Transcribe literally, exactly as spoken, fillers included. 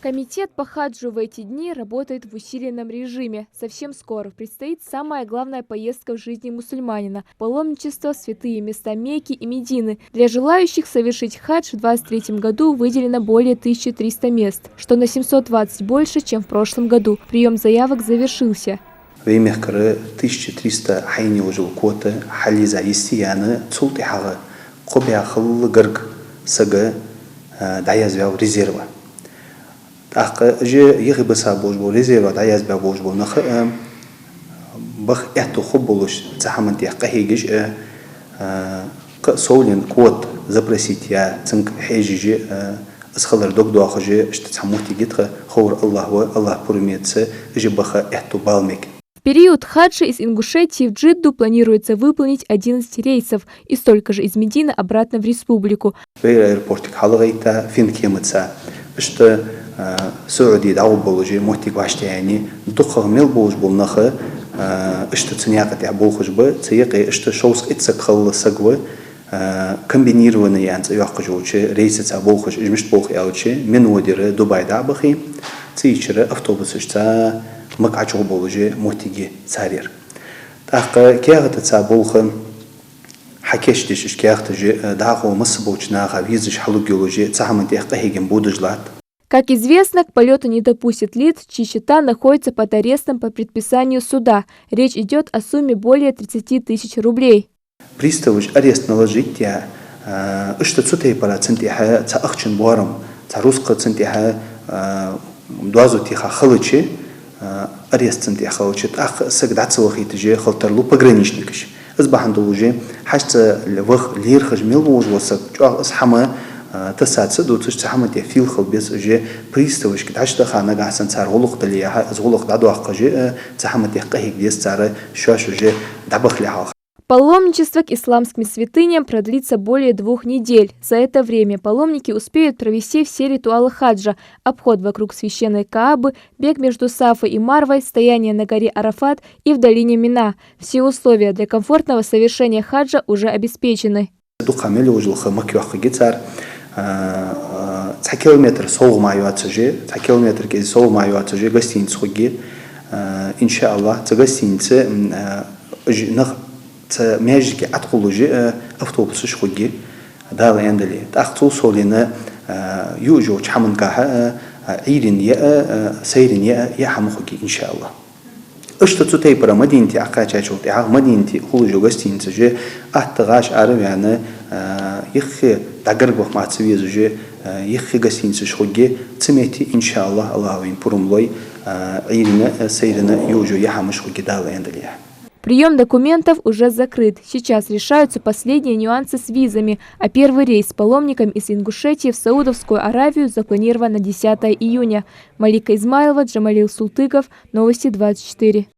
Комитет по хаджу в эти дни работает в усиленном режиме. Совсем скоро предстоит самая главная поездка в жизни мусульманина — паломничество в святые места Мекки и Медины. Для желающих совершить хадж в двадцать третьем году выделено более тысячи триста мест, что на семьсот двадцать больше, чем в прошлом году. Приём заявок завершился. Вай мехкара тысяча триста хьайна йолаш йола квота хьалъийза йисте яьнна, цул тӀехьагӀа кхо бӀаь халла гаргга саг, а, дӀаязваьв резерва. ТӀаккха уж юхебиса болаш бола, резерва дӀаязбаь болаш бола нах а, баха аьттув хургболаш, цу хӀаман тӀа къахьегаш а, а, кхы а совленна квота запросить яь, цунга хьежаш а, из хилар дог доахаш а, иштта цхьа моттиг я тха, ховр АллахӀ ва, АллахӀа пурам беца, уж баха аьттув бала мег. В период хаджа из Ингушетии в Джидду планируется выполнить одиннадцать рейсов и столько же из Медины обратно в республику. Вай аэропортага хьалгӀайтта, Финкемаца, иштта, а, Саудий дӀагӀоргболаш моттиг вӀаштӀехьайна, дукхагӀа мел болаш бола нах а, а, иштта цу наькъа тӀа болхаш ба, цу юкъе иштта шовзткъеи итт саг халла саг ва, а, комбинированный аьнна цӀи йоаккхаш йолча рейсаца болхаш, уж мишта болх аьлча, Менводера Дубай дӀа а бахе, цу чура автобусашца Макка чугӀоргболаш моттиг я цар ер. ТӀаккха каьхатаца болх хьакийчдеш, уж каьхаташ а, дӀахо масса болча наха визаш хьалургйолаш, цу хӀаман тӀа къахьегам бодаш латт. Как известно, к полёту не допустят лиц, чьи счета находятся под арестом по предписанию суда. Речь идёт о сумме более тридцати тысяч рублей. Приставаш арест наложить яь, а, иштта цу тайпара цун тӀехьа цхьа ахчан боарам, цхьа рузкъа цун тӀехьа, а, доазув теха хилча, а, арест цун тӀа хилча, тӀаккха саг дӀа ца вахийташ хила тарлу пограничникаш. Из бахьан долаш, хьажцӀа ваха лерхӀаш мел волаш вола саг, чӀоагӀа из хӀама, а, тасса ца дувцаш, цу хӀаман тӀа фийла хила беза, уж приставашка дӀачудаха, нагахьа санна цар гӀулакх дале яхьа, из гӀулакх дӀадоаккхаш а, цу хӀаман тӀа къахьега деза цар, шоаш уж дӀабахале хьалха. Паломничество к исламским святыням продлится более двух недель. За это время паломники успеют провести все ритуалы хаджа: обход вокруг священной Каабы, бег между Сафой и Марвой, стояние на горе Арафат и в долине Мина. Все условия для комфортного совершения хаджа уже обеспечены. Дукха мел йолаш йола ха Макка йоаккхаргья цар, а, а, цхьа километр совгӀа мара йоацаш а, цхьа километр кӀезига совгӀа мара йоацаш а гостиница хургья, а, иншааллахӀ, цу гостинице, м, а, уж нах цу маьждиге Ӏотхулаш а, автобусаш хургья, Дала аьнна дале. ТӀаккха цул совленна, а, юаш йолча хӀамангахьа а, а, Ӏуйранна я а, а, сайранна я а, яа хӀама хургья, иншааллахӀ. Иштта цу тайпара Мадинате Ӏокхаьчачул тӀехьагӀа Мадинате хулаш йола гостиницаш а, атта гӀаш ара а ваьнна, а, юххе дӀагарга ваха мара ца везаш а, а, юххе гостиницаш хургья, цу метте, иншааллахӀ, АллахӀа вайна пурам лой, а, Ӏуйранна а, сайранна а юаш йола яа хӀамаш хургья, Дала аьнна дале. Приём документов уже закрыт. Сейчас решаются последние нюансы с визами, а первый рейс с паломниками из Ингушетии в Саудовскую Аравию запланирован на десятое июня. Малика Измайлова, Джамалил Султыгов, Новости двадцать четыре.